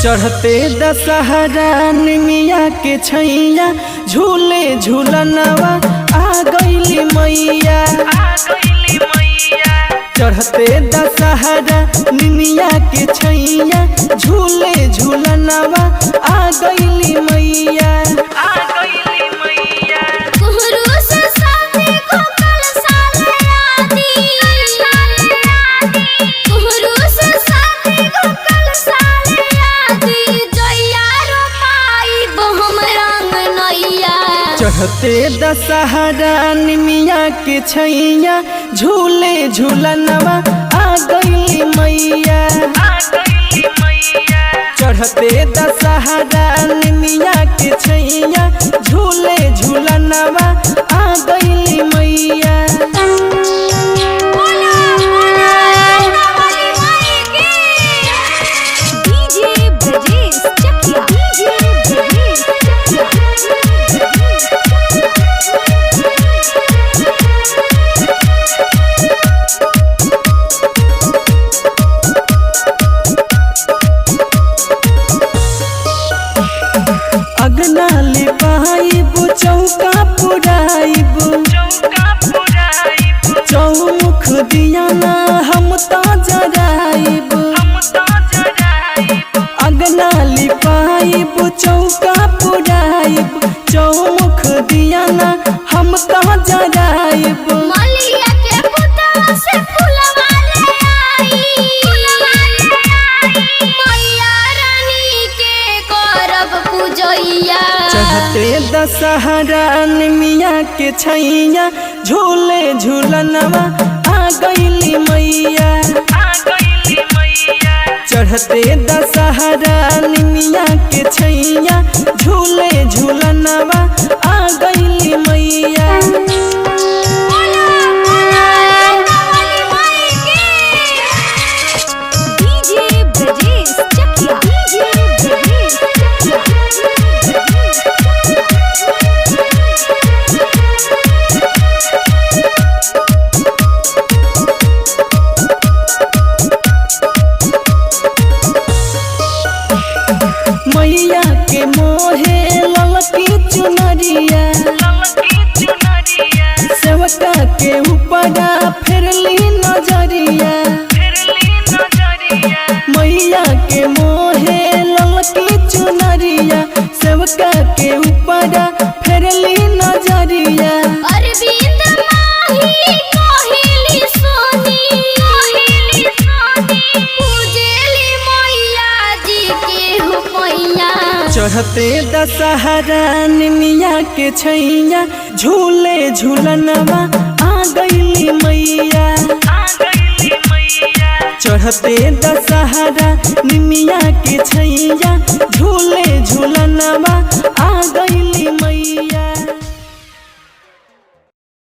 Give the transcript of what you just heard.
चढ़ते दशहरा निमिया के छैया झूले झूलनवा आ गईली मैया। चढ़ते दशहरा निमिया के छैया झूले झूलनवा आ गईली मैया। कुहरू से साथी को कल साले आदि, कुहरू से साथी को कल साले आदि, जइया रोपाई हम रंग नैया। चढ़ते दशहरा निमिया के छैया झूले झूलनवा आ गईली मैया। चढ़ते दशहरा निमिया के छैया झूले झूलनवा आ गईली मैया। बोला बोला वाली माई की। DJ Brajesh Chakiya, DJ Brajesh Chakiya. अगना लिपाइब चौका पुराइब, चौमुख दिया ना हम तो जराइब। अगना लिपाइब चौका पुराइब, चौमुख दिया ना हम तो जराइब। मलिया के पुतवा से फुलवा ले आई, मैया रानी के करब पूजैया। चढ़ते दशहरा निमिया के छैया झूले झूलनवा आ गईली मैया। चढ़ते दशहरा निमिया के छैया झूले झूलनवा आ गईली मैया। बोला बोला वाली माई की। DJ Brajesh Chakiya, DJ Brajesh Chakiya. मैया के मोहे ललकी चुनरिया, सेवका के ऊपरा फेरली नजरिया। मैया के मोहे ललकी चुनरिया, सेवका के ऊपरा फेरली नजरिया। अरविंद माही कोहिली सोनी, पूजेली मैया जी के हो मैया। चढ़ते दशहरा निमिया के छैया झूले झूलनवा आ गईली मैया। चढ़ते दशहरा